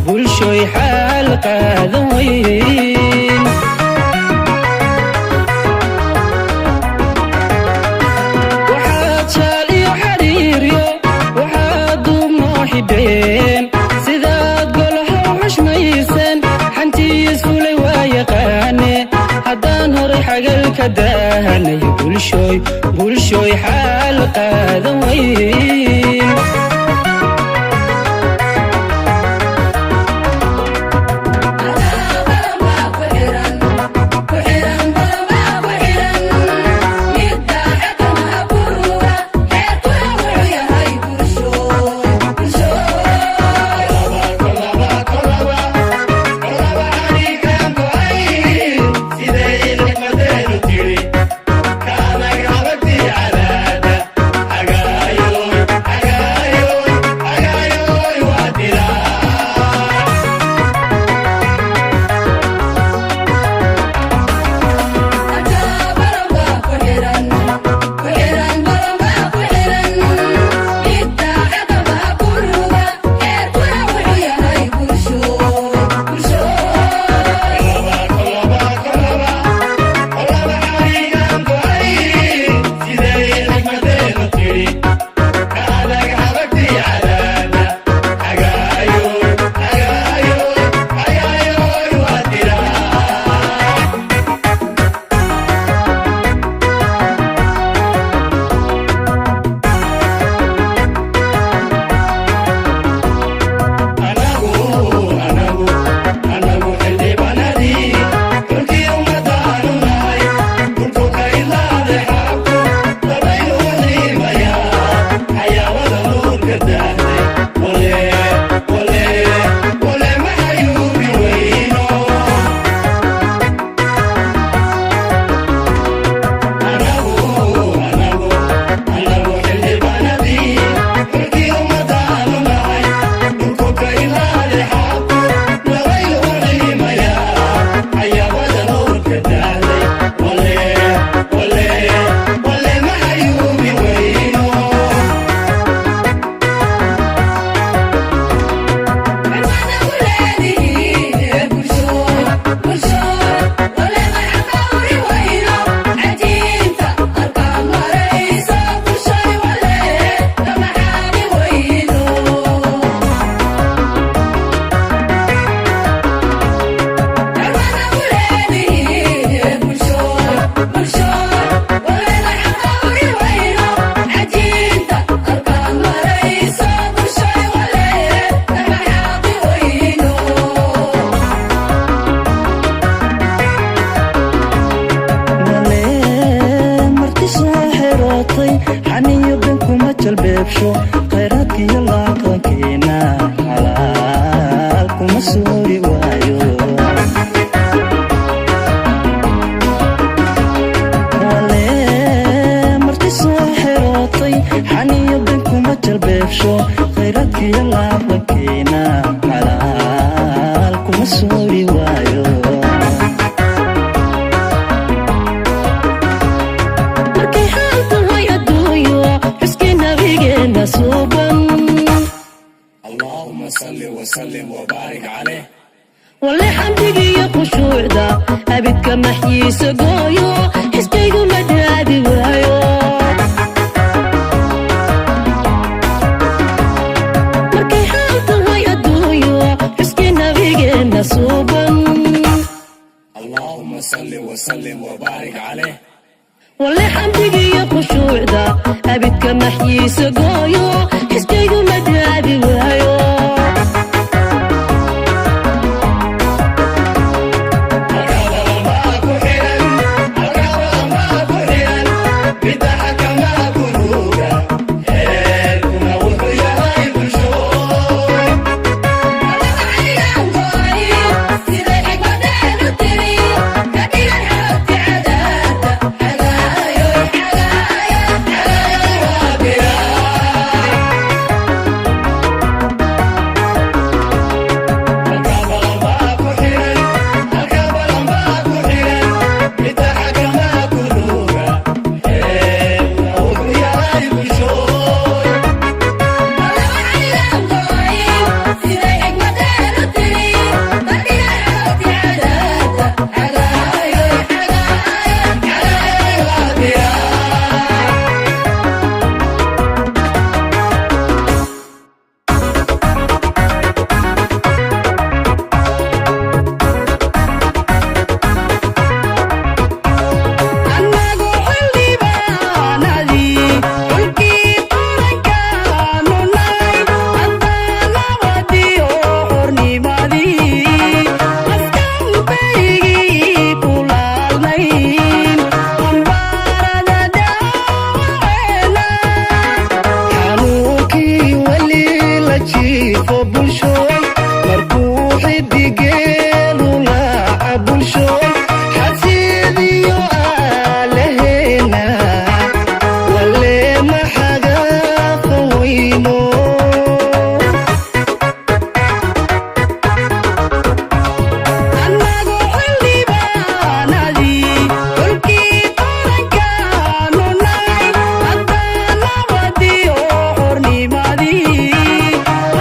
Bulshoy xaal qaadan weyn. Waxaad shaal iyo xariiryo, waxaad duubnoo xidheen, sidaad golaha u xushmaysan, xantiis fulay waa yaqaane. Haddaan horay xagalka daahanayo, bulshoy, bulshoy xaal qaadan weyn. Siday Xaniyo ben kuma jalbeebsho, khayraadkiyo laaqankeena xalaal kuma soori waayo. Wale marti soo xerootay, xaniyo ben kuma jalbeebsho, khayraadkiyo laaqankeena xalaal kuma soori waayo. Markay xaal tahay adduunyo, xuskii nabigeena suuban. اللهم صل وسلم وبارك عليه. Wale xamdigiyo khushuucda abidka maxyiisa gooyo, xiskaygu ma dhaadi waayo. Markay xaal tahay adduunyo, xuskii nabigeena suuban. اللهم صل وسلم وبارك عليه. Wale xamdigiyo khushuucda abidka maxyiisa gooyo, xiskaygu ma dhaadi waayo. Annagu xildhibaanadii xulkii qarankaanu nahay, haddana wadiyo xornimadii askanbaygii ku laalnayn ambaarada dhaawaceena. Xanuunkii weli la jiifo bulshooy, markuu xidigeenu laaca bulshooy, xasiidiyo aalaheena wale maxagaafa weyno. Annagu xildhibaanadii xulkii qarankaanu nahay, haddana wadiyo xornimadii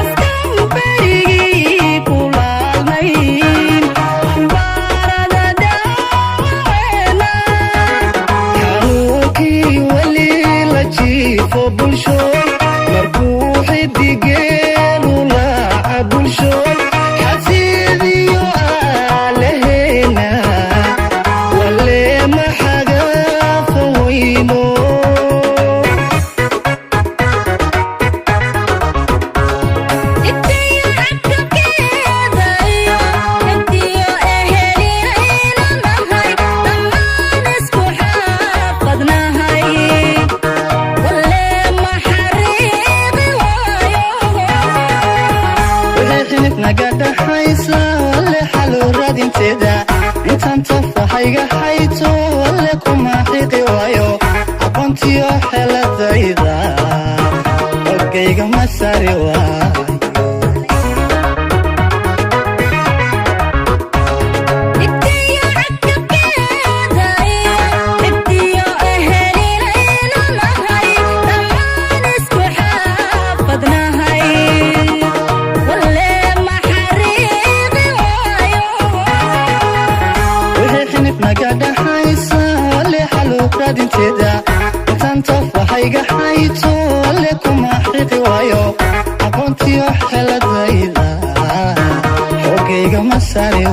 askanbaygii ku laalnayn ambaarada dhaawaceena. Xanuunkii weli la jiifo bulshooy, markuu xidigeenu laaca bulshooy, xasiidiyo aalaheena wale maxagaafa weyno. Wixii xinif naga dhaxaysa wale xalu raadinteeda, intaan tafahayga hayto wale kuma xiqi waayo. Aqoontiyo xeeladayda ogayga ma sari waayo. Wixii xinif naga dhaxaysa wale xalu raadinteeda, intaan tafahayga hayto wale kuma xiqi waayo. Aqoontiyo xeeladayda xogayga ma sari.